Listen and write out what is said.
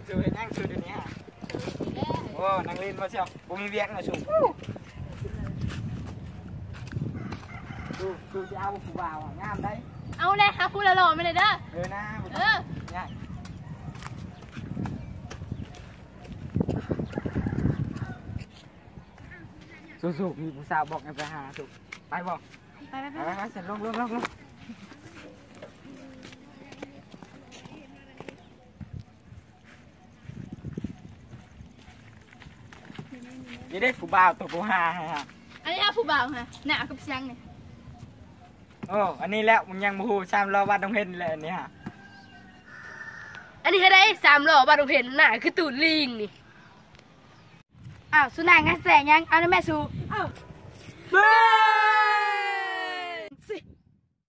ສູເຮັດຫຍັງສູດຽວນີ້ຮະ? ໂອ້ ນັ່ງຫຼິ້ນບໍ່ຊຽວ ບໍ່ມີວຽກນະສູ. ສູ ສູຊິເອົາຜູ້ບ່າວງາມໄດ໋. ເອົາແຫຼະ ຫາຜູ້ຫຼໍ່ໆມາແດ່ເດີ. ເອີນະ ເອີ ຍາກ. ສູ້ໆ ມີຜູ້ສາວບອກໃຫ້ໄປຫາ ສູ້ ໄປບໍ່? ໄປ ໄປ ໄປ ໄປ ໄປ ຊັ້ນ ລົງ ລົງ ລົງ ລົງ. ນີ້ເດ້ຜູ້ບ່າວໂຕກູຫາໃຫ້ຮະ. ອັນນີ້ຫາຜູ້ບ່າວຮະ ໜ້າກັບຊຽງນີ້. ໂອ້ ອັນນີ້ແຫຼະ ມຶງຍັງບໍ່ຮູ້ ສາມລໍ້ວັດດົງເພັນແຫຼະອັນນີ້ຮະ. ອັນນີ້ເຮັດໄດ້ ສາມລໍ້ວັດດົງເພັນ ໜ້າຄືຕູດລີງນີ້. ອ້າວ ສູນາງງານແສງຫຍັງ? ເອົານະແມ່ສູ. ເອົ້າ ເບິ່ງຊິ